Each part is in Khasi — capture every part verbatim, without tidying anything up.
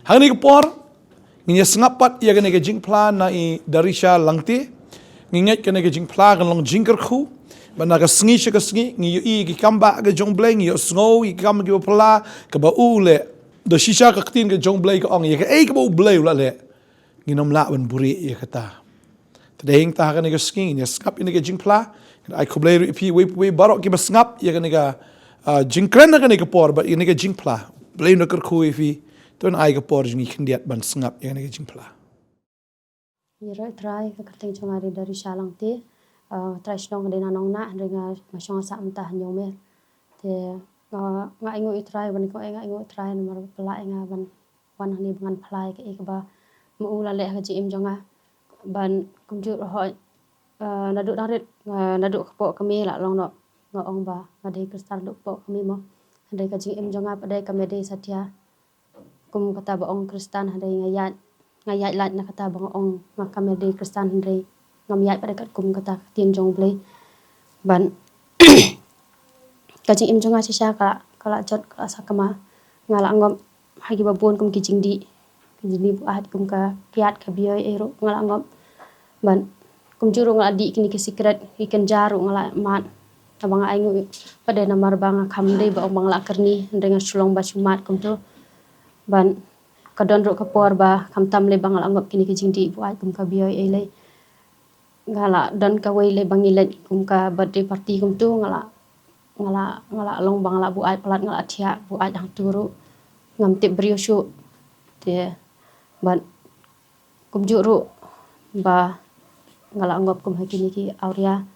Hangne ka por ngin ïa sngap pat ïa kane ka jingphla na i Darisha Langte. Ngi ngeit kane ka jingphla kan long jingkyrkhu. Ba na ka sngi sha ka sngi ngi ïohi ki kam ba ka jong Blei, ngi ïohsngew ïa ki kam kiba phylla, kaba u leh. Da shisha ka ktien ka jong Blei ka ong ïa kaei kaba u Blei u la leh, ngin ym lah ban buhrieh ïa kata. Te dei hangta ha kane ka sngi ngin ïa sngap ïa kane ka jingphla. Ngin ai khublei ruh ïa phi wei pa wei baroh kiba sngap ïa kane ka, ah, jingkren ha kane ka por bad ïa kane ka jingphla. Blei un da kyrkhu ïa phi. To ngin ai ka por jong ngi khyndiat ban sngap ïa kane ka jingphla. Ïaroh Trai, ka kyrteng jong nga dei Darisha Langte. Ah, Trai shnong ka dei na Nongnah, hynrei nga, nga shong sah mynta ha Ñiewmer. Te nga, nga ainguh ïa Trai, ban ko nga ainguh ïa Trai namar ba phylla ïa nga ban wan hangne ba ngan phla ïa kaei kaba ma u la leh ha ka jingim jong nga. Ban kumjuh ruh hooid, eh, naduh dang rit, eh, naduh kpoh kmie la long noh nga ong ba nga dei Khristan naduh kpoh kmie mo. Hynrei ka jingim jong nga pat dei kam dei satia kum kata ba ong Khristan, hynrei nga ïaid, nga ïaid lait na kata ba nga ong nga kam dei Khristan, hynrei ngam ïaid pat dei katkum kata ka ktien jong Blei. Ban ka jingim jong nga shisha ka la, ka la jot, ka la sakma. Nga la ngop ha kiba bun kum ki jingdih, ki jingdih buaid kum ka kiad ka biai ei ruh nga la ngop. Ban kumjuh ruh nga la dih kine ki sikret, ki kynja ruh nga la mad. Haba nga ainguh pat dei namar ba nga kham dei ba ong ba nga la kyrni, hynrei nga shu long ba shu mad kumto. Ban ka don ruh ka por ba khamtam lei ba nga la ngop kine ki jingdih buaid kum ka biai ei lei. Nga la don kawei lei ba ngi leit kum ka birthday party kumto, nga la, nga la, nga la long ba nga la buaid palat, nga la thiah buaid hangto ruh. Ngam tip briew shuh. Te ban kumjuh ruh ba nga la ngop kum ha kine ki awria.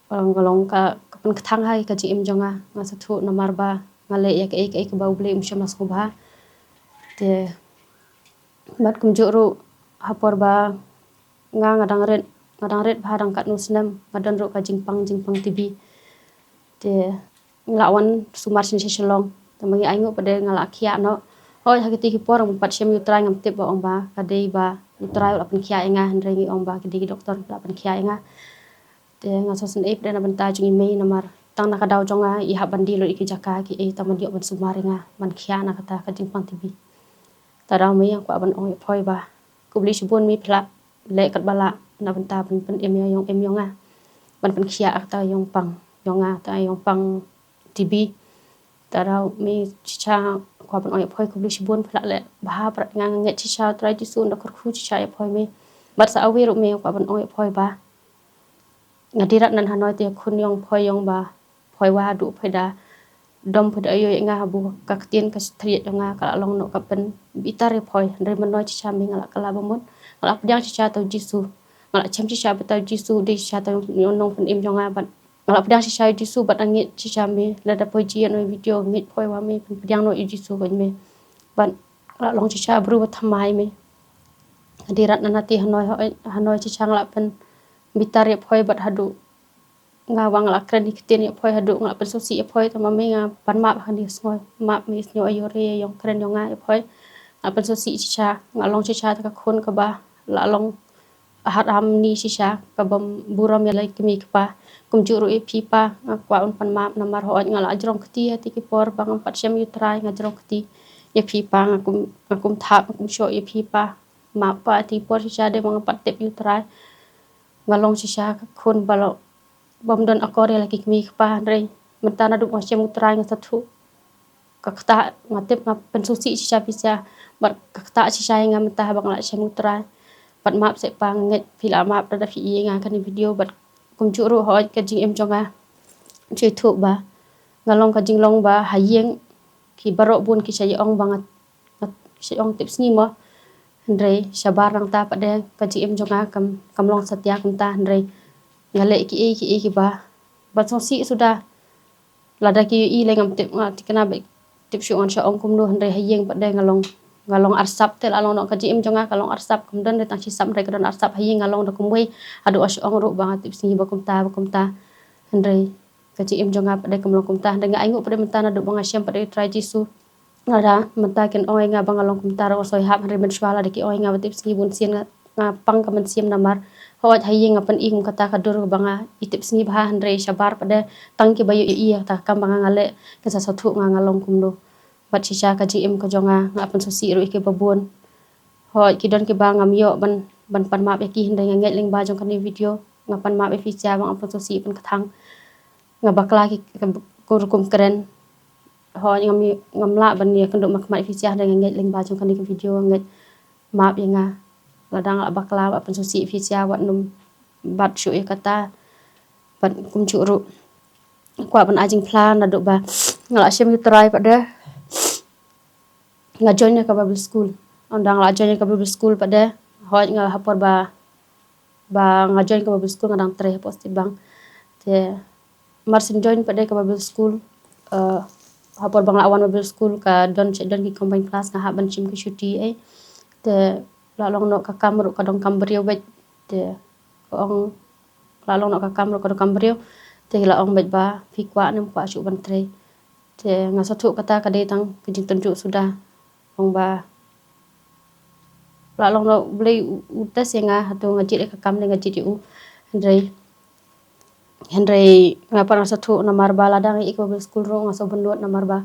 Ba nga long ka, ka pynkthang ha ka jingim jong nga, nga sngewthuh namar ba nga leh ïa kaei kaei kaba U Blei um shym la sngewbha. Te bad kumjuh ruh ha por ba nga, nga dang rit, nga dang rit bha dang katno snem, nga don ruh ka jingpang, jingpang T B. Te ngi la wan sumar shisha sha Shillong. Te ma ngi ainguh pat dei nga la khiah noh. Hooid ha kiti ki por ngam pat shem ïa U Trai, ngam tip ba ong ba ka dei ba U Trai u la pynkhiah ïa nga, hynrei ngi ong ba ki dei ki doktor ki la pynkhiah ïa nga. Te nga sngewsynei pat dei na bynta jong i mei namar tang na ka daw jong nga i hap ban die lut ïa ki jaka kiei, tang ban ïoh ban sumar ïa nga ban khiah na kata ka jingpang T B. Te daw mei nga kwah ban ong ïa phi ba khublei shibun mei, phi la leh katba lah na bynta ban pynim ïa ïong im ïong nga, ban pynkhiah kata ïong pang ïong nga, kata ïong pang T B. Te daw mei shisha kwah ban ong ïa phi khublei shibun, phi la leh bha bad nga, nga ngeit shisha Trai Jisu un da kyrkhu shisha ïa phi mei. Bad sa kawei ruh mei kwah ban ong ïa phi ba nga dei rat nan hanoi te khun ïong phi ïong ba phi wa haduh phi da dom phi da ïoh ïa nga, habu ka ktien ka thriet ïong nga ka la long noh ka pynbitar ïa phi. Hynrei mynno shisha mei nga la kylla ba mut, nga la pdiang shisha ïa U Jisu, nga la shem shisha ba U Jisu dei shisha u nongpynim ïong nga bad nga la pdiang shisha ïa U Jisu bad nga ngeit shisha mei, lada phi jia ïa ine i video ngeit phi wa mei pynpdiang noh ïa U Jisu bad mei. Bad nga la long shisha briew ba thymmai mei. Nga dei rat nan te hanoi, hanoi shisha nga la pynbitar ïa phi bad haduh nga wa nga la kren ïa ki ktien ïa phi, haduh nga la pynsngewsih ïa phi, te ma mei nga pan map ha kane ka sngi, map mei, sngewbha ïoh re ïa ïong kren ïong nga ïa phi. Nga la pynsngewsih shisha, nga long shisha te ka khun kaba la long haram ni shisha, kabym burom ïa la ki kmie ki kpa. Kumjuh ruh ïa phi pa nga kwah un pan map namar hooid nga la jrong kti ha kiti ki por ba ngam pat shem ïa U Trai, nga jrong kti. Ïa phi pa nga kum, nga kum thap, nga kum shoh ïa phi pa. Map pa ha kiti ki por shisha de ba ngam pat tip ïa U Trai. Nga long shisha ka khun ba la bym don akor ïa la ki kmie ki kpa, hynrei mynta naduh nga shem U Trai nga sngewthuh. Ka ktah nga tip nga pynsngewsih shisha pisa bad ka ktah shisha ïa nga mynta haba nga la shem U Trai. Bad map seh pa, nga ngeit phi la map lada phi ïohi ïa nga kane video. Bad kumjuh ruh hooid ka jingim jong nga, ju ithuh ba nga long ka jinglong ba ha ïing ki baroh bun ki sa ïa ong ba nga, nga sa ïa ong tipsngi mo. Hynrei shabar nangta pat de ka jingim jong nga kam, kam long satia kumta, hynrei nga leh kiei kiei kiba, ba sngewsih suda. Lada ki ïohi lei ngam tip, nga thikna ba tip shuh ngan sa ong kumno, hynrei ha ïing pat de nga long, nga long arsap, te la long noh ka jingim jong nga ka long arsap, kam don de tang shisap, hynrei ka don arsap. Ha ïing nga long da kumwei, haduh nga sa ong ruh ba nga tipsngi ba kumta ba kumta. Hynrei ka jingim jong nga pat de kam long kumta, hynrei nga ainguh pat de mynta naduh ba nga shem pat de U Trai Jisu. Lada mynta kin ong ïa nga ba nga long kumta ruh nga soi hap, hynrei mynshuwa lada ki ong ïa nga ba tipsngi, bunsien nga, nga pang ka mynsiem namar hooid ha ïing nga pyni kum kata ka dur ba nga i tipsngi bha, hynrei shabar pat de tang kiba ïohi ïa kata ka kam ba nga, nga leh kin sa sngewthuh nga, nga long kumno. Bad shisha ka jingim ka jong nga, nga pynsngewsih ruh ïa ki babun. Hooid, ki don kiba ngam ïoh ban, ban pan map ïa ki, hynrei nga ngeit lyngba jong kane video nga pan map ïa phi shisha ba nga pynsngewsih pynkthang. Nga bakla ki, ki, ki rukom kren. Hooid, ngam, ngam lah ban ïakynduh markhmat ïa phi shisha, hynrei nga ngeit lyngba jong kane ka video, nga ngeit map ïa nga. Lada nga la bakla, ba pynsngewsih ïa phi shisha wat nym bat shuh ïa kata. Bad kumjuh ruh, kwah ban ai jingphla naduh ba nga la shim ïa U Trai pat de nga join ïa ka Bible school. Ynda nga la join ïa ka Bible school pat de, hooid, nga ha por ba, ba nga join ka Bible school nga dang trei hapoh State Bank. Te mar shu join pat de ka Bible school, eh, ha por ba nga la wan Bible school ka don, don ki combined class, nga hap ban shim ki shuti ei. Te la long noh ka kam ruh ka donkam briew beit. Te ka ong, la long noh ka kam ruh ka donkam briew. Te la ong beit ba phi kwah ne ym kwah shuh ban trei. Te nga sngewthuh kata ka dei tang ka jingtynjuh suda. Ong ba la long noh, U Blei u, u test ïa nga, hato nga jied ïa ka kam ne nga jied ïa u. Hynrei, hynrei nga pat nga sngewthuh namar ba lada nga ïa ka Bible school ruh nga sngewbynnud namar ba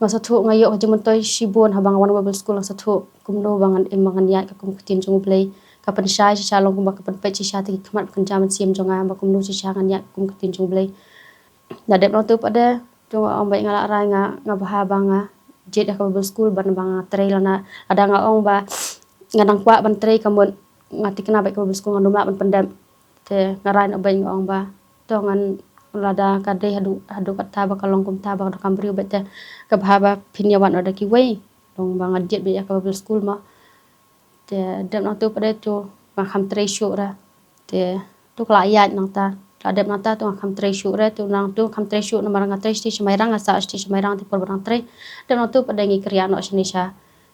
nga sngewthuh nga ïoh ka jingmyntoi shibun haba nga wan Bible school. Nga sngewthuh kumno ba ngan im, ba ngan ïaid katkum ka ktien jong U Blei. Ka pynshai shisha long kumba ka pynpeit shisha ïa ki khmat ba kynja mynsiem jong nga ba kumno shisha ngan ïaid katkum ka ktien jong U Blei. Nga dep nangtu pat de, to nga ong beit nga la rai, nga, nga bha ba nga jied ïa ka Bible school ban ba nga trei, lada, lada nga ong ba nga dang kwah ban trei ka mut nga thikna beit ka Bible school, ngam lah ban pyndep. Te nga rai noh beit, nga ong ba to ngan, lada ka dei haduh, haduh katta ba ka long kumta ba ka donkam briew beit, te ka bha ba phin ïa wan noh da kiwei. Long ba nga jied beit ïa ka Bible school mo. Te dep nangtu pat de to nga kham trei shuh re. Te to ka la ïaid nangta. La dep nangta to nga kham trei shuh re, to nangtu kham trei shuh namar nga trei shatei sha Mairang, nga sah shatei sha Mairang te por ba dang trei. Dep nangtu pat de ngi kyrïah noh shane sha,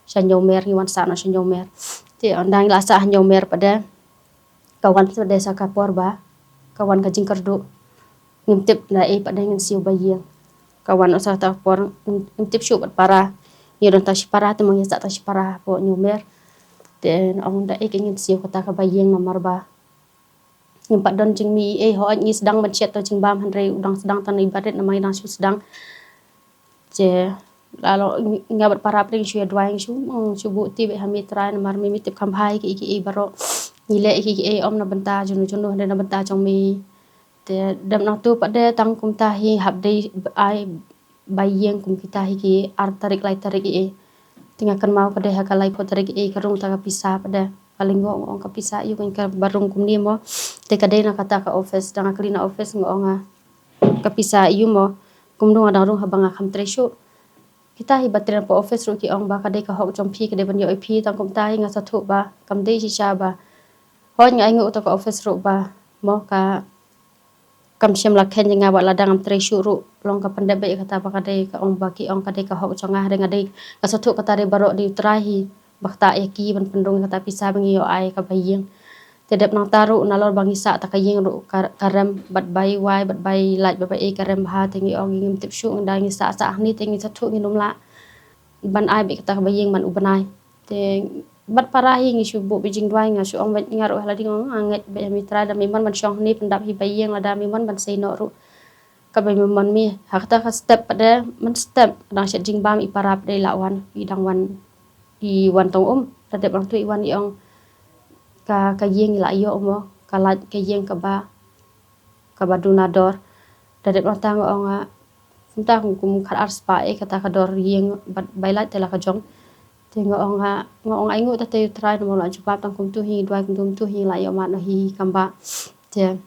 sha Hynñiewmer, ngi wan sah noh sha Hynñiewmer. Te ynda ngi la sah Hynñiewmer pat de, ka wan pat de sa ka por ba ka wan ka jingkyrduh. Ngim tip da ei pat de ngin siew ba ïing. Ka wan sa ta por ngim, ngim tip shuh bad para. Ngi don tang shi para, te ma ngi sah tang shi para hapoh Hynñiewmer. Te ong da ei ka ngin siew kata ka ba ïing namar ba ngim pat don jingmih ei. Hooid, ngi sdang ban shet to jingbam, hynrei u dang sdang tang na i barit, namar ngi dang shu sdang. Te la long nga bad para pat de ngi shu ïa duwai, ngi shu, mm, shu buh ti beit ha me Trai namar me, me tip kham bha ïa kiei kiei baroh. Ngi leh ïa kiei kiei ym na bynta jong no jong no, hynrei na bynta jong me. Te dep nangtu pat de tang kumta hi hap dei ai ba ïing kum kita hi ki ar tarik lai tarik ei. Te nga kynmaw ka dei ha ka laiphew tarik ei ka rung ta ka pisa pat de. Ka lyngngoh, nga ong ka pisa ïu, ka ba rung kumne mo. Te ka dei na kata ka office, da nga kylli na office nga ong nga ka pisa ïu mo. Kumno nga dang rung haba nga kham trei shuh. Kita hi ba trei na ka office ruh ki ong ba ka dei ka hok jong phi, ka dei ban ïoh ïa phi, tang kumta hi nga sngewthuh ba kam dei shisha ba. Hooid, nga ainguh uta ka office ruh ba mo ka kam shym la kheiñ ïa nga ba lada ngam trei shuh ruh long ka pyndep beit ïa kata ba ka dei, ka ong ba ki ong ka dei ka hok jong nga, hynrei nga dei, nga sngewthuh kata dei baroh dei U Trai hi ba ktah ïa ki ban pynrung ïa kata pisa ba ngi ïoh ai ka ba ïing. Te dep nangta ruh nalor ba ngi sah ta ka ïing ruh ka, ka rem bad bai wai bad bai lait bad bai ei ka rem bha, te ngi ong ngim tip shuh, ngi da ngi sah sah hangne te ngi sngewthuh ngin ym lah ban ai beit kata ka ba ïing man u bnai. Te bad para hi ngi shu buh beit jingduwai, nga shu ong beit nga ruh ha la ding, ong nga ngeit beit ha me Trai, da me mon ban shong hangne pyndap hi ba ïing, lada me mon ban sei noh ruh ka ba me mon me. Ha kata ka step pat de, man step dang shet jingbam i para pat de i la wan, i dang wan, i wan tong um. Da dep nangtu i wan i ong ka, ka ïing i la ïoh mo, ka lait ka ïing ka ba, ka ba duna dor. Da dep nangta nga ong nga, mynta kum, kum khat ar spah ei kata ka dor ïing bad bai lait te la ka jong. Te nga ong nga, nga ong ainguh ta te U Trai, namar la jubab tang kumtu hi, duwai kumtu hi, la ïoh mad noh hi kam ba. Te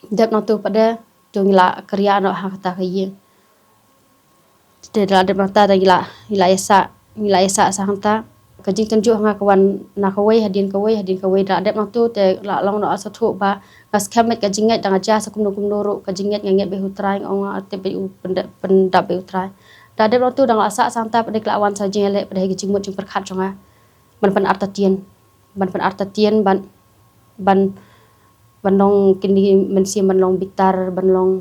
dep nangtu pat de to ngi la kyrïah noh ha kata ka ïing. Te da la dep nangta da ngi la, ngi la ïa sah, ngi la ïa sah sa hangta. Ka jingtynjuh ha nga ka wan na kawei hadien kawei hadien kawei, da la dep nangtu te la long noh, nga sngewthuh ba nga skhem beit ka jingngeit, da nga jia sa kumno kumno ruh ka jingngeit nga ngeit beit ha U Trai, nga ong nga tip beit u pyndap, pyndap beit U Trai. Da la dep nangtu da nga la sah sa hangta pat de ki la wan sa jingïaleh pat de ha ki jingmut jingpyrkhat jong nga ban pynartatien, ban pynartatien, ban, ban, ban long kine mynsiem ban long bitar, ban long,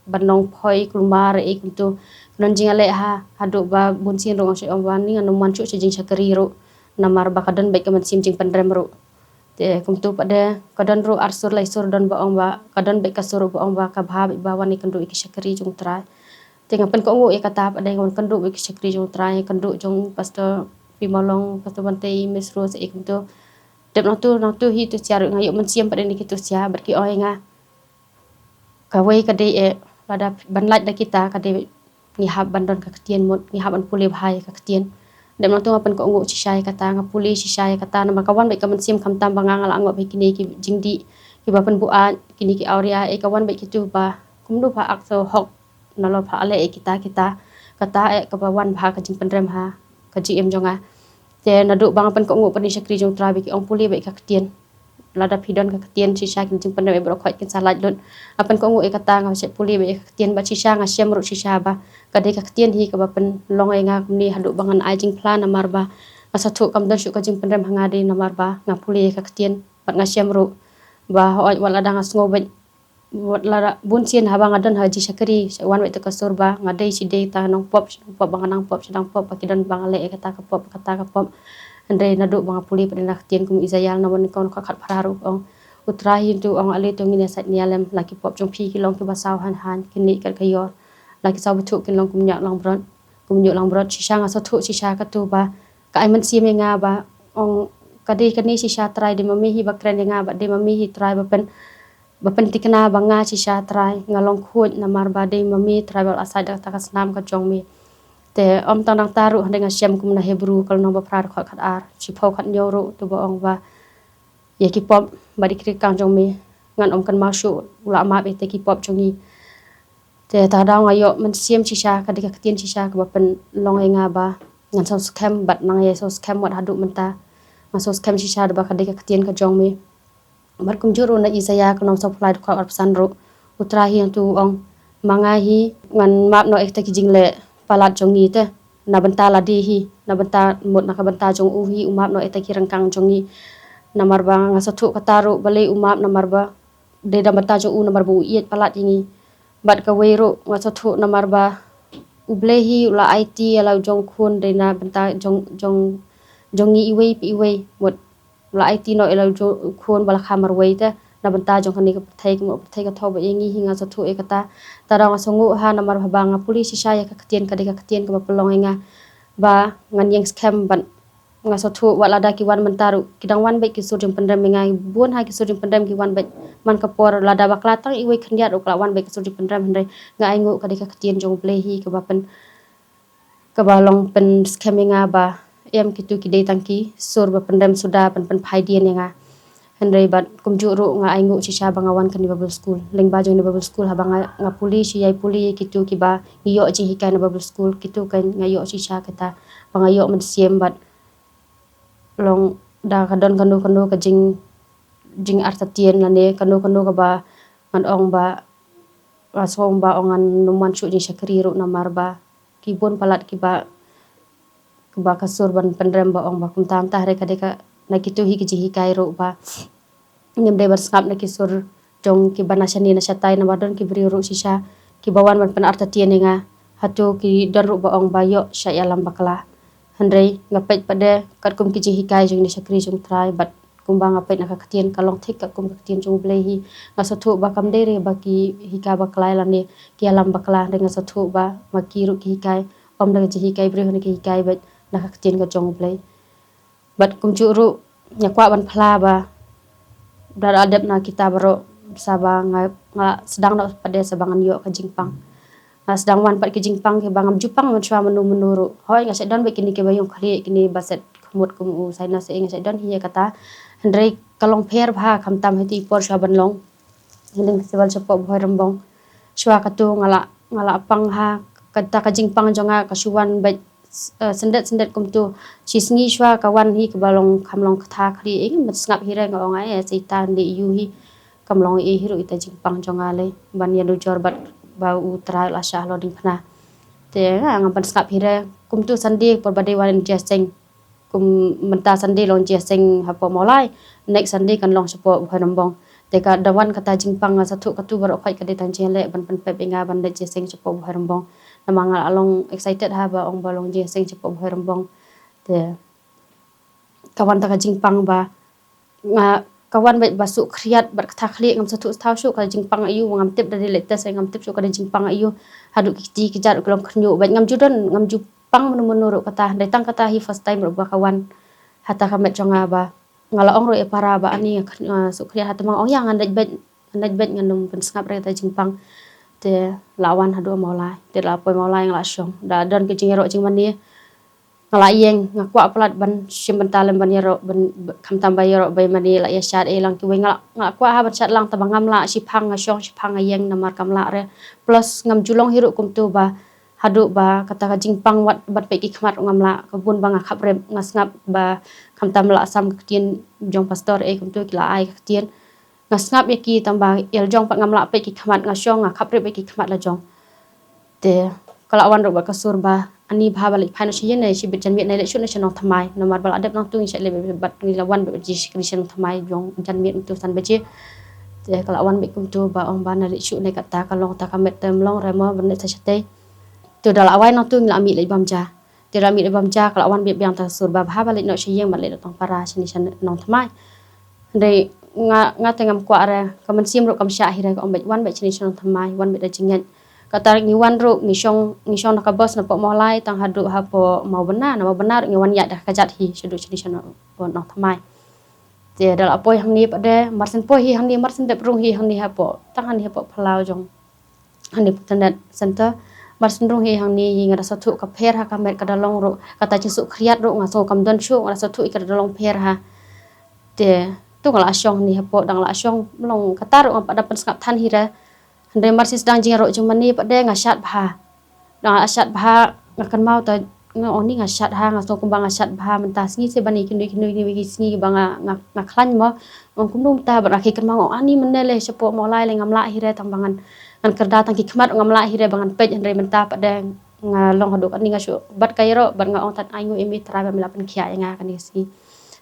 ban long phoi kulmar ei kumtu. Ka don jingïaleh ha, haduh ba bun sien ruh nga shu ong ba ni ngan ym wan shuh sha jingshakri ruh namar ba ka don beit ka mynsiem jingpynrem ruh. Te kumtu pat de ka don ruh ar sur lai sur don ba ong ba, ka don beit ka sur ruh ba ong ba ka bha beit ba wan ïakynduh ïa ki shakri jong U Trai. Te nga pynkohnguh ïa kata pat de, nga wan kynduh bad ki shakri jong U Trai, kynduh jong Pastor Pi Mawlong, Pastor Bante, Miss Rose, ïa kumto. Dep nangtu nangtu hi tu sha ruh nga ïoh mynsiem pat de na ki tu sha, bad ki ong ïa nga, kawei ka dei eh, lada ban lait da kita ka dei ngi hap ban don ka ktien mut, ngi hap ban pule bha ïa ka ktien. Dep nangtu nga pynkohnguh shisha ïa kata, nga pule shisha ïa kata, namar ka wan bad ka mynsiem khamtam ba nga nga la ngop ïa kine ki jingdih kiba pynbuaid, kine ki awria, eh, ka wan bad kitu ba kumno ba ak so hok nalor pha leh ïa kita kita. Kata eh kaba wan bha ka jingpynrem ha ka jingim jong nga. Te naduh ba nga pynkohnguh pat na ki shakri jong U Trai ba ki ong pule bad ka ktien. Lada phi don ka ktien shisha ki jingpynrem eh baroh khoit kin sa lait lut. Nga pynkohnguh ïa kata, nga shait pule bad ka ktien, bad shisha nga shem ruh shisha ba ka dei ka ktien hi kaba pynlong ïa nga kumne haduh ba ngan ai jingphla, namar ba nga sngewthuh kam don shuh ka jingpynrem ha nga de namar ba nga pule ïa ka ktien, bad nga shem ruh ba hooid wat lada nga sngew bad wat lada bun sien haba nga don ha jingshakri, sha wan bad tu ka sur ba nga dei shi dei ta nongpop, shi nongpop ba nga nang pop, shi nang pop ba ki don ba nga leh ïa kata ka pop, kata ka pop. Hynrei naduh ba nga pule pat na ka ktien kum Isaiah na wan ka khat phra ruh ong, U Trai hi tu ong, ale tu ngin ïa sait ïa lem, la ki pop jong phi ki long kiba saw han han, kin leh kat ka ïor, la ki saw bthuh kin long kum ñiuh langbrot, kum ñiuh langbrot. Shisha nga sngewthuh shisha katu ba ka ai mynsiem ïa nga ba ong ka dei kane shisha Trai, dei ma me hi ba kren ïa nga, bad dei ma me hi Trai ba pyn ba pynthikna ba nga shisha Trai nga long khuid, namar ba dei ma me Trai ba la sait da kata ka snam ka jong me. Te ym tang nangta ruh, hynrei nga shem kum na Hebru ka lynnong ba phra dkhot khat ar, shiphew khat hynñiew ruh tu ba ong ba ïa ki pop bad ïa ki treikam jong me ngan ym kynmaw shuh, u la map ïa kita ki pop jong ngi. Te ta daw nga ïoh mynsiem shisha, ka dei ka ktien shisha kaba pynlong ïa nga ba ngan sngewskhem, bad nang ïa sngewskhem wat haduh mynta. Nga sngewskhem shisha da ba ka dei ka ktien ka jong me. Bad kumjuh ruh na Isaiah ka lynnong sawphew lai dkhot arphew san ruh, U Trai hi hangtu u ong, ma nga hi ngan map noh ïa kita ki jingleh palat jong ngi te, na bynta lade hi, na bynta mut na ka bynta jong u hi u map noh ïa kita ki ryngkang jong ngi. Namar ba nga sngewthuh kata ruh, balei u map, namar ba dei da bynta jong u, namar ba u ïeit palat ïa ngi. Bad kawei ruh nga sngewthuh namar ba U Blei hi u la aiti ïa la u jong khun dei na bynta jong jong jong ngi iwei pa iwei, mut u la aiti noh ïa la u jong khun ba la kha marwei te na bynta jong kane ka pyrthei, ka mut pyrthei ka thoh bad ïa ngi hi. Nga sngewthuh ïa kata. Ta daw nga sngewnguh ha namar haba nga pule shisha ïa ka ktien, ka dei ka ktien kaba pynlong ïa nga ba ngan ïeng skhem, bad nga sngewthuh wat lada ki wan mynta ruh ki dang wan bad ki sur jingpynrem ïa nga, bun ha ki sur jingpynrem ki wan bad man ka por, lada bakla tang iwei khyndiat ruh ka la wan bad ki sur jingpynrem. Hynrei nga ainguh ka dei ka ktien jong U Blei hi kaba pyn, kaba long pynskhem ïa nga ba em, kitu ki dei tang ki sur ba pynrem suda, pyn, pynphai dien ïa nga. Hynrei bad kumjuh ruh nga ainguh shisha ba nga wan kane Bible school. Lyngba jong kane Bible school haba nga, nga pule shi ïa pule ïa kitu kiba ngi ïoh jinghikai na Bible school, kitu kan nga ïoh shisha kata ba nga ïoh mynsiem, bad long da ka don kano kano ka jing, jingartatien lane kano kano kaba ngan ong ba nga sngew ba ong ngan ym wan shuh jingshakri ruh namar ba ki bun palat kiba, kiba ka sur ban pynrem ba ong ba kumta kumta. Hynrei ka dei ka, na kitu hi ki jinghikai ruh ba ngim dei ban sngap na ki sur jong kiba na shane na shatai, namar don ki briew ruh shisha kiba wan ban pynartatien ïa nga. Hato ki don ruh ba ong ba ïoh shah ïalam bakla. Hynrei nga peit pat de katkum ki jinghikai jong kine ki shakri jong U Trai, bad kumba nga peit na ka ktien ka long thik katkum ka ktien jong U Blei hi. Nga sngewthuh ba kam dei re ba ki hikai bakla lane ki ïalam bakla, hynrei nga sngewthuh ba ma ki ruh ki hikai, ym da ka jinghikai briew, hynrei ki hikai beit na ka ktien ka jong U Blei. Bad kumjuh ruh nga kwah ban phla ba da la dep na kita baroh, sa ba nga, nga sdang noh pat de sa ba ngan ïoh ka jingpang. Nga sdang wan pat ki jingpang kiba ngam ju pang mynshuwa mynno mynno ruh. Hooid nga shait don bad kine kiba ïong khlieh, kine ba set khmut kum u sinus, eh, nga shait don hi ïa kata. Hynrei ka long pher bha khamtam ha iti i por shuwa ban long Healing Festival shapoh Bhoirymbong. Shuwa katu nga la, nga la pang ha, kata ka jingpang jong nga ka shu wan beit, eh, syndet syndet kumtu. Shi sngi shuwa ka wan hi kaba long, kam long kata khlieh, eh, nga sngap hi re, nga ong ai, eh, Satan dei ïu hi. Kam long ei hi ruh ita jingpang jong nga lei ban ïanujor bad ba U Trai u la shah halor diengphna. Te nga, nga ban sngap hi re. Kumtu Sunday por ba dei wan ïaseng. Kum mynta Sunday long ïaseng hapoh Mawlai, next Sunday kan long shapoh Bhoirymbong. Te ka da wan kata jingpang, nga sngewthuh katu baroh khoit ka dei tang jingïaleh ban pynpep ïa nga ban leit ïaseng shapoh Bhoirymbong. Namar nga la long excited ha ba ong ba long ïaseng shapoh Bhoirymbong. Te ka wan ta ka jingpang ba nga, ka wan bad ba suk khriat bad kata khlieh, ngam sngewthuh shuh ka jingpang aïu, ngam tip da dei leh test, ngam tip shuh ka dei jingpang aïu. Haduh ki kti ki jar ki long khynñiuh bad ngam ju don, ngam ju pang mynno mynno ruh kata. Dei tang kata hi first time ruh ba ka wan ha kata ka met jong nga ba nga la ong ruh ïa para ba ani nga suk khriat ha, te ma nga ong ïa ngan leit bad, ngan leit bad, ngan nym pynsngap ruh ïa kata jingpang. Te la wan haduh Mawlai, te la poi Mawlai nga la shong, da don ka jingïaroh jingmane. Nga la ïeng, nga kwah palat ban shim bynta lem ban ïaroh, ban, khamtam ba ïaroh ba ïa mane la ïa shad ei lang kiwei, nga la, nga la kwah ha ban shad lang, te ba ngam lah shiphang, nga shong shiphang, nga ïeng namar kam lah re. Plus ngam ju long hi ruh kumto ba haduh ba kata ka jingpang wat ban peit ki khmat ruh ngam lah, ka bun ba nga khaprip, nga sngap ba khamtam la sam ka ktien jong pastor ei kumto ki la ai ka ktien. Nga sngap ïa ki tang ba ïaljong pat ngam lah peit ki khmat, nga shong nga khaprip peit ki khmat la jong. Te ka la wan ruh bad ka sur ba ani bha ba leit phai noh sha ïing, ne shibit janmiet ne leit shuh noh sha Nongthymmai, namar ba la dep nangtu ngi shait leit bad ngi la wan bad ji shakri sha Nongthymmai jong janmiet mynta san baje. Te ka la wan bad kumto ba ong ba na leit shuh ne kata ka long kata ka met, te ym long re mo ban leit sa shatei. Te da la wai nangtu ngi la mih leit bam ja. Te da la mih leit bam ja ka la wan biang biang ta sur ba bha ba leit noh sha ïing, ba leit noh tang para shane sha Nongthymmai. Hynrei nga, nga te ngam kwah re, ka mynsiem ruh kam shah hi re, ka ong bad wan bad shane sha Nongthymmai, wan bad da jingngeit. Kata ngi wan ruh ngi shong, ngi shong na ka bos napoh Mawlai tang haduh hapoh Mawbynna, na Mawbynna ruh ngi wan ïaid da ka kjat hi shaduh shane sha Nongthymmai. Te da la poi hangne pat de, mar syn poi hi hangne, mar syn dep rung hi hangne hapoh, tang hangne hapoh phyllaw jong hangne Internet Center. Mar syn rung hi hangne hi nga da sngewthuh ka pher ha ka met, ka da long ruh kata jingsuk khriat ruh nga sngew kam don shuh, nga da sngewthuh ïa ka da long pher ha. Te tu nga la shong hangne hapoh, da nga la shong long kata ruh ngam pat da pynsngap than hi re. Hynrei mar syn sdang jingïaroh jingmane pat de nga shad bha. Da nga shad bha nga kynmaw ta nga ong ni nga shad ha, nga sngew kumba nga shad bha mynta sngi se ban ïa kino kino kino ki sngi ba nga, nga, nga khlaiñ mo. Nga ong kumno mynta bad nga ki kynmaw nga ong ani mynne leh shapoh Mawlai leh ngam lah hi re tang ba ngan, ngan kyrda tang ki khmat ngam lah hi re ba ngan peit, hynrei mynta pat de nga long haduh katne nga shu bad ka ïaroh bad nga ong tat ai nguh ïa me Trai ba me la pynkhiah ïa nga kane ka sngi.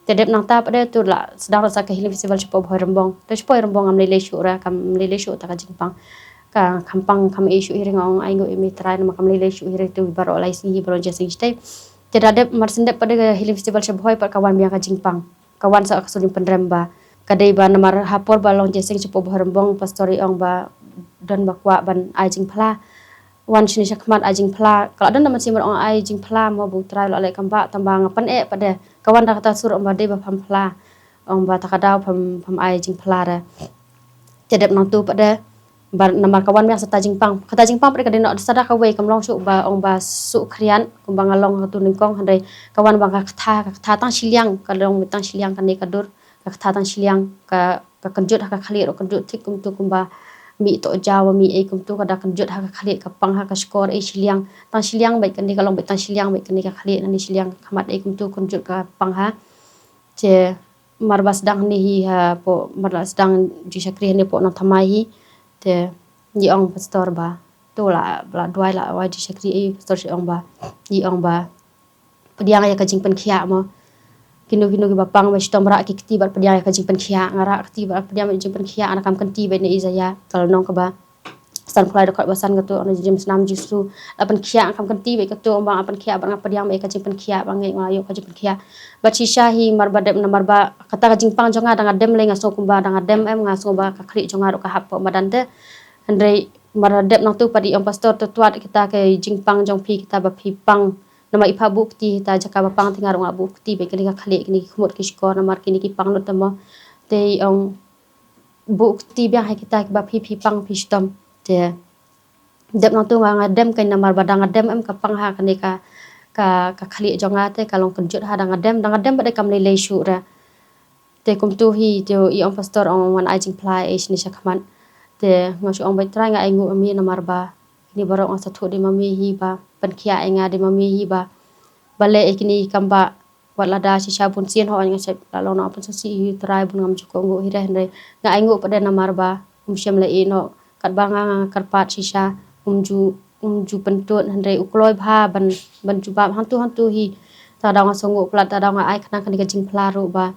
Te dep nangta pat de tu la sdang ruh sa ka Healing Festival shapoh Bhoi Rymbong. Te shapoh Bhoi Rymbong ngam lei lei shuh re, kam lei lei shuh ta ka jingpang. Ka kham pang kham ei shuh hi re, nga ong ai nguh ïa me Trai namar kam lei lei shuh hi re, tu baroh lai sngi hi baroh jingïaseng shatei. Te da dep mar syn dep pat de ka Healing Festival sha Bhoi pat ka wan biang ka jingpang. Ka wan sa ka sur jingpynrem ba ka dei ba namar ha por ba long jingïaseng shapoh Bhoi Rymbong pastor i ong ba don ba kwah ban ai jingphla. Wan shane sha khmat ai jingphla. Ka la don da mynsiem ban ong ai jingphla mo, ba U Trai u la leh kam bah, tang ba nga pyneh pat de. Ka wan da kata sur ong ba dei ba pham phla. Ong ba ta ka daw pham, pham ai jingphla re. Te dep nangtu pat de. Ba namar ka wan biang sa ta jingpang. Kata jingpang pat de ka dei noh da sa da kawei, kam long shuh ba ong ba suk khriat kumba nga long ha tu nyngkong, hynrei ka wan ba ka kata, ka kata tang shiliang, ka long tang shiliang kane ka dur. Ka kata tang shiliang, ka, ka kynjut ha ka khlieh ruh kynjut thik kumtu kumba mih tohjaw mih ei kumtu, ka da kynjut ha ka khlieh, ka pang ha ka shkor ei shiliang. Tang shiliang bad kane ka long bad tang shiliang bad kane ka khlieh, nane shiliang ka khmat ei kumtu kynjut ka pang ha. Te mar ba sdang hangne hi hapoh, mar ba sdang jingshakri hangne hapoh Nongthymmai hi. Te ngi ong pastor ba tu la, la duwai la wai jingshakri ei, pastor shu ong ba, ngi ong ba pdiang ïa ka jingpynkhiah mo. Kino kino kiba pang ba shitom rah ki kti bad pdiang ïa ka jingpynkhiah. Nga rah kti bad pdiang ïa ka jingpynkhiah, nga kam kynti bad ne i jaya. Ka lynnong kaba san phew lai dkhot ba san katu, na jingim snam Jisu. La pynkhiah, nga kam kynti bad katu, ong ba nga pynkhiah bad nga pdiang bad ïa ka jingpynkhiah, ba nga ïoh ka jingpynkhiah. Bad shisha hi mar ba dep namar ba kata ka jingpang jong nga da nga dem lei, nga sngew kumba da nga dem em, nga sngew ba ka khlieh jong nga ruh ka hap hapoh madan te. Hynrei mar ba dep nangtu pat i ong pastor, to twad kita ka jingpang jong phi, kita ba phi pang. Namar i phah buh kti ha jaka ba pang, te nga ruh nga buh kti bad kine ka khlieh, kine ki khmut ki shkor namar kine ki pang lut te mo. Te i ong buh kti biang ha kita kiba phi, phi pang phi shitom. Te dep nangtu nga, nga dem kein namar ba da nga dem em ka pang ha kane ka, ka, ka khlieh jong nga te ka long kynjut ha, da nga dem, da nga dem bad de kam lei lei shuh re. Te kumtu hi te i ong pastor ong wan ai jingphla ei shane sha khmat. Te nga shu ong bad Trai nga ainguh ïa me namar ba kine baroh nga sngewthuh dei ma me hi ba pynkhiah ïa nga, dei ma me hi ba, ba leh ïa kine kam bah. Wat lada shisha bun sien hooid nga shait la long nongpynsngewsih hi Trai, bun ngam ju kohnguh hi re, hynrei nga ainguh pat de namar ba um shym la ïeh noh. Katba nga, nga kyrpad shisha um ju, um ju pyntud, hynrei u kloi bha ban, ban jubab hangtu hangtu hi. Ta daw nga sngewnguh palat, ta daw nga ai khnang kane ka jingphla ruh ba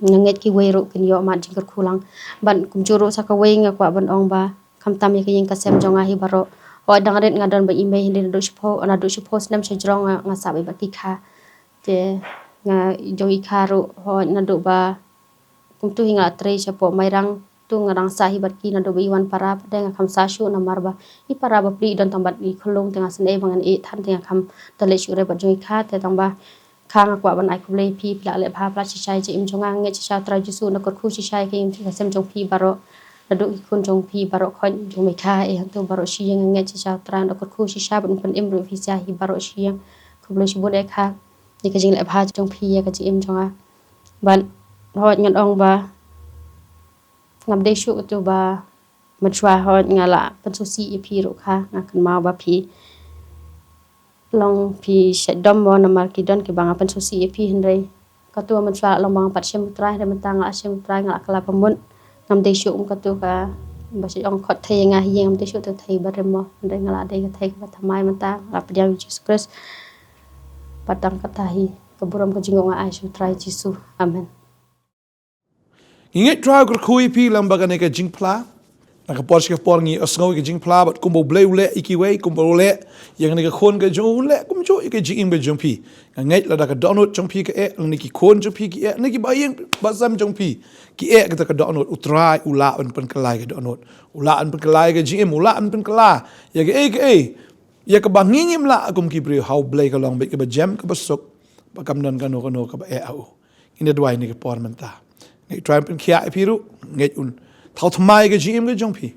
nga ngeit kiwei ruh kin ïoh mad jingkyrkhu lang. Bad kumjuh ruh sa kawei nga kwah ban ong ba khamtam ïa ka ïing ka sem jong nga hi baroh. Hooid dang rit nga don bad i mei, hynrei naduh shiphew, naduh shiphew snem sha jrong nga, nga sah beit bad ki kha. Te nga jong i kha ruh hooid naduh ba Kumtu hi nga la trei shapoh Mairang, tu nga dang sah hi bad ki naduh ba i wan para, pat de nga kham sah shuh namar ba i para bapli i don tang bad i khunlung, te nga sngew ba ngan ïeh than te nga kham da leit shuh re bad jong i kha. Te tang ba kha nga kwah ban ai khublei phi, phi la leh bha palat shisha ïa ka jingim jong nga. Nga ngeit shisha Trai Jisu un da kyrkhu shisha ïa ka ïing ka sem jong phi baroh, naduh ki khun jong phi baroh, khun jong me kha, eh, hangtu baroh shi ïing. Nga ngeit shisha Trai un da kyrkhu shisha bad un pynim ruh ïa phi sha hi baroh shi ïing. Khublei shibun eh kha, ïa ka jingleh bha jong phi ïa ka jingim jong nga. Bad hooid ngan ong ba ngam dei shuh katu ba mynshuwa hooid nga la pynsngewsih ïa phi ruh kha, nga kynmaw ba phi long phi shet dom mo namar ki don kiba nga pynsngewsih ïa phi, hynrei katu ba mynshuwa long ba nga pat shim u Trai, hynrei mynta nga la shim u Trai, nga la kylla ba mut. Ngam dei shuh kum katu ka ba shet ong khot thei ïa nga hi, ngam dei shuh te thei ba rim mo, hynrei nga la dei ka thei kaba thymmai mynta, nga la pdiang ïa u Jisu Khrist. Pat tang kata hi ka burom ka jingngooh nga ai sha u Trai Jisu. Amen. Ngi ngeit Trai u kyrkhu ïa phi lem bad kane ka jingphla. Na ka por sha ka por ngi ïohsngew ïa ka jingphla bad kumba U Blei u leh ïa kiwei, kumba u leh ïa kane ka khun ka jong u, u leh kumjuh ïa ka jingim ka jong phi. Nga ngeit lada ka dohnud jong phi ka eh, lane ki khun jong phi ki eh, lane ki baïing basem jong phi ki eh kata ka dohnud, u Trai u lah ban pynkylla ïa ka dohnud, u lah ban pynkylla ïa ka jingim, u lah ban pynkylla ïa kaei kaei, ïa kaba ngi ngim lah kum ki briew. Ha U Blei ka long beit kaba jem, kaba suk, ba kam don kano kano kaba eh ha u. Ngin ïa duwai ha kane ka por mynta. Ngeit Trai un pynkhiah ïa phi ruh, ngeit un thaw thymmai ïa ka jingim ka jong phi,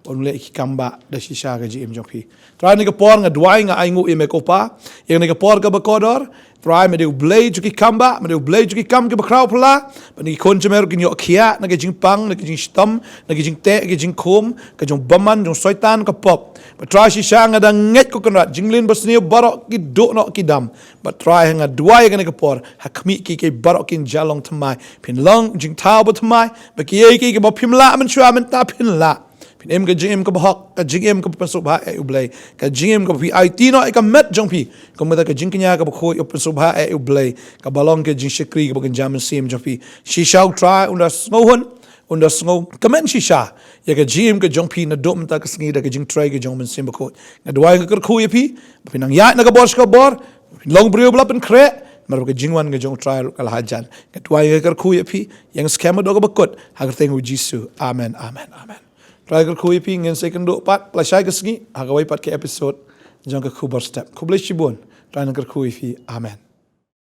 un leh ki kam ba da shisha ha ka jingim jong phi. Trai ha kane ka por nga duwai, nga ainguh ïa me ko Pa ïa kane ka por kaba kordor. Trai me dei U Blei jong ki kam ba, me dei U Blei jong ki kam kiba khraw phylla. Ba kine ki khun jong me ruh kin ïoh khiah na ka jingpang, na ka jingshitom, na ka jingteh, ka jingkhum ka jong u bymman, jong u Soitan, ka pop. Ba Trai shisha nga dang ngeit ko Kynrad, jingleh basniew baroh ki duh noh ki dam. Ba Trai ha nga duwai ha kane ka por, ha khmih ki, ki baroh kin jia long thymmai. Phin long jingthaw ba thymmai, ba kiei kiei kiba phim lah mynshuwa mynta phin lah. Phin im ka jingim kaba hok, ka jingim kaba pynsngewbha eh U Blei, ka jingim kaba phi aiti noh ïa ka met jong phi. Kumta ka jingkñia kaba khuid u pynsngewbha eh U Blei, kaba long ka jingshakri kaba kynja mynsiem jong phi. Shisha u Trai un da sngewhun, un da sngewkmen shisha ïa ka jingim ka jong phi naduh mynta ka sngi da ka jingtrei ka jong u Mynsiem Bakhuid. Nga duwai, nga kyrkhu ïa phi ba phin nang ïaid na ka bor sha ka bor, phin long briew ba la pynkhreh, namar ba ka jingwan ka jong u Trai ruh ka la hajan. Nga duwai, nga kyrkhu ïa phi ïa ka skhem baroh kaba kut, ha ka kyrteng u Jisu. Amen, amen, amen. Trai kyrkhu ïa phi, ngin sa ïakynduh pat lashai ka sngi ha kawei pat ka episode jong ka Khubor Step. Khublei shibun, Trai un kyrkhu ïa phi. Amen.